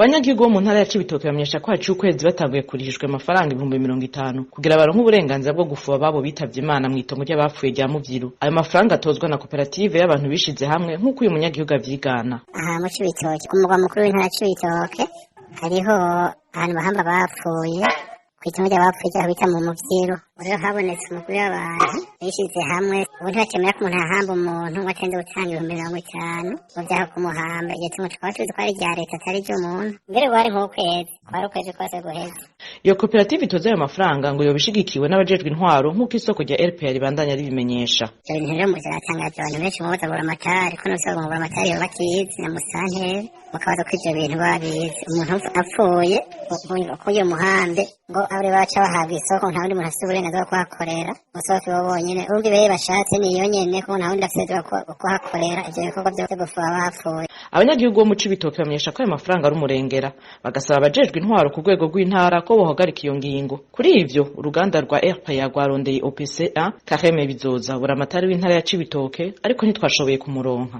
Abanyagihugu bo mu ntara ya Cibitoke bamenyesha ko haciye ukwezi batanguye kurihishwa amafaranga 50.000 kugira baronke uburenganzira bwo gufuba ababo bitavye Imana mw'itongo ry'abapfuye rya Muvyiru. Ayo mafaranga atozwa na koperative y'abantu bishize hamwe, nk'uko uyu munyagihugu avyigana. Aha mu Cibitoke, ku mugwa mukuru w'intara ya Cibitoke, hariho ahantu bahamba bapfuye kw'itongo ry'abapfuye aho bita mu Muvyiru. Rero habonetse umugwi w'abantu bishize hamwe, ubu ntibakemera ko umuntu ahamba umuntu ngo atende gutanga 50.000 ngo vyaho kumuhamba. Iryo tongo tukaba tuzi ko ari irya leta, atari iry'umuntu. Mbere wari nk'ukwezi, kwari ukwezi kose guheze. Iyo koperative itoza ayo mafaranga ngo yoba ishigikiwe n'abajejwe intwaro, nk'uko isoko rya RPA ribandanya ribimenyesha. Ivyo bintu rero biratangaje abantu benshi. Mubaza buramatari ko nusaba ngo buramatari yoba akizi na musanteri, mukabaza ko ivyo bintu babizi. Umuntu apfuye ko iyo muhambe ngo abure baca bahabwa isoko, nta wundi muntu afise uburenganzira bwo kuhakorera, musohoke bo bonyene. Urumva ibeyi bashatse niyo nyene, ko nta wundi afise bwo kuhakorera ivyo bikorwa vyo gufuha bapfuye. Abanyagihugu bo mu Cibitoke bamenyesha ko ayo mafaranga ari umurengera, bagasaba abajejwe intwaro ku rwego rw'intara ko bohagarika iyo ngingo. Kuri ivyo, uruganda rwa RPA rwarondeye OPC1 Kareme Bizoza, buramatari w'intara ya Cibitoke, ariko ntitwashoboye kumuronka.